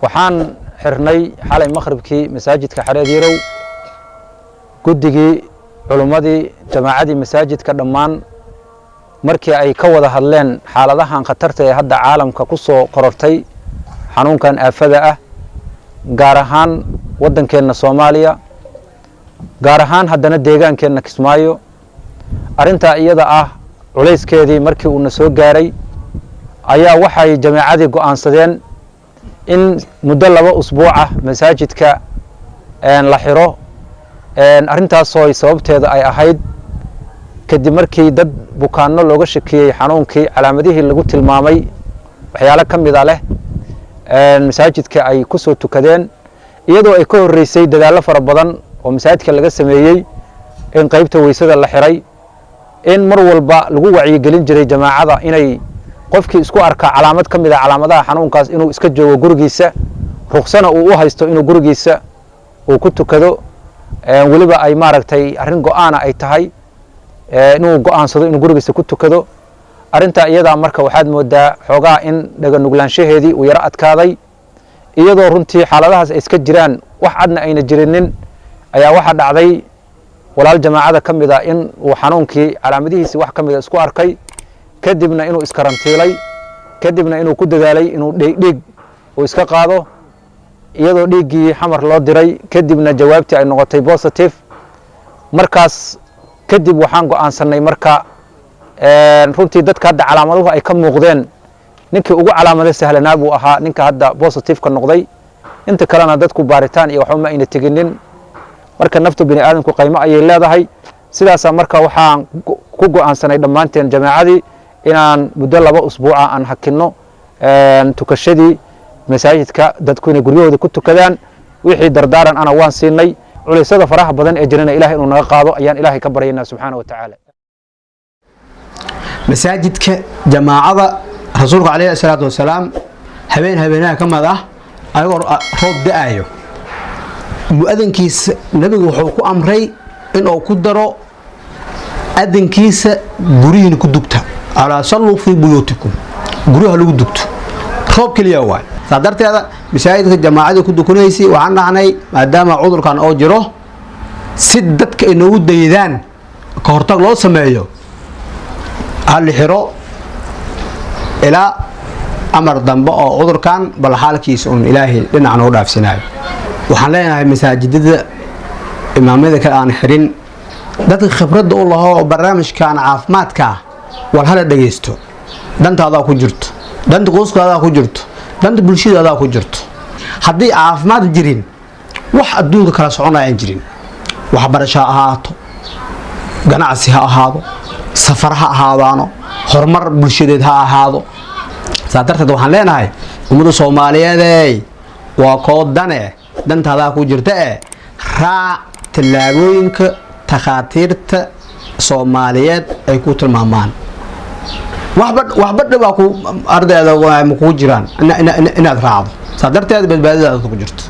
Waxaan xirnay xalay maqhribkii masaajidka Xareed Yarow. Guddigii culummadii, jamaacadii masaajidka dhammaan markii ay ka wada hadleen xaaladahan khatarta ee hadda caalamka ku soo korortay, xanuunkan aafada ah, gaar ahaan waddankeenna Soomaaliya, gaar ahaan haddana deegaankeenna Kismaayo, arrintaa iyada ah culayskeedii markii uuna soo gaaray, ayaa waxay jamaacadii go'aansadeen in muddo 2 usbuuc ah masaajidka la xiro. Arrintaasoo sababteeda ay ahayd kadib markii dad bukaanno looga shakiyey xanuunkii, calaamadihii lagu tilmaamay waxyaalo ka mida leh, masaajidka ay ku soo tukadeen, iyadoo ay ka horreysay dadaallo fara badan oo masaajidka laga sameeyey, in qeybta weysada la xiray, in mar walba lagu wacyigelin jiray jamaacada inay qofkii isku arka calaamad ka mid a calaamadaha xanuunkaas inuu iska joogo gurigiisa, ruksana uu u haysto inuu gurigiisa uu ku tukado. Weliba ay maaragtay arrin go'aana ay tahay inuu go'aansado inuu gurigiisa ku tukado. Arrintaa iyadaa marka waxaad moodaa xoogaa in dhaga nuglaanshaheedii uu yaro adkaaday. Iyadoo runtii xaaladahaas ay iska jiraan, wax cadna ayna jirinin, ayaa waxaa dhacday walaal jamaacada ka mid a in uu xanuunkii calaamadihiisii wax ka mida isku arkay, kadibna inuu iskarantiilay, kadibna inuu ku dadaalay inuu dhiig uu iska qaado, iyadoo dhiiggii Xamar loo diray, kadibna jawaabtii ay noqotay positive. Markaas kadib waxaan go'aansanay marka runtii dadka hadda calaamaduhu ay ka muuqdeen, ninkii ugu calaamado sahlanaa buu ahaa ninka hadda positive-ka noqday. Inta kalena dadku baaritaan iyo waxba ma ayna teginin. Marka naftu bini aadamku qaymo ayay leedahay. Sidaasaa marka waxaan ku go'aansanay dhammaanteen jamaacadii inaan muddo 2 usbuuca aan hakinno tukashadii masaajidka, dadku inay guryahooda ku tukadaan. Wixii dardaaran ana waan siinay. Culaysyada faraha badan ee jirana Ilahay inuu naga qaado ayaan Ilaahay ka baryaynaa subxaana wa tacaala. Masaajidka jamaacada, rasuulku calayhi salaatu wasalaam habeen habeenaha ka mid ah, ayagoo roob da-ayo, mu-adankiisa nabigu wuxuu ku amray inuu ku daro adankiisa: "Guryihiina ku dugta, alaa salluu fii buyuutikum." Guryaha lagu dugto, roob keliya waay. Saa darteeda masaajidka jamaacadii ku dukunaysay waxaan dhahnay, maadaama cudurkan oo jiro, si dadka ay noogu daydaan, ka hortag loo sameeyo, hal xiro ilaa amar dambe oo cudurkan bal xaalkiisa uun Ilaahay dhinac noogu dhaafsinayo. Waxaan leenahay masaajidada imaamyada kale aan xirin, dadka khibradda u laho barnaamijkan caafimaadka wal hala dhagaysto. Dantaadaa ku jirto, danta qoyskaadaa ku jirto, danta bulshadaadaa ku jirto. Haddii caafimaad jirin, wax adduunka kala soconaya aan jirin. Waxbarasho ha ahaato, ganacsi ha ahaado, safar ha ahaadaano, horumar bulshadeed ha ahaado. Saa darteed waxaan leenahay ummadda Soomaaliyeedey, waa koo dane, dantaadaa ku jirta ee raac tallaabooyinka takhaatiirta Soomaaliyeed ay ku tilmaamaan. Waxba waxba dhibaa ku ardayda ma kugu jiraan inaad raacdo. Saa darteed badbaadadaada ku jirto.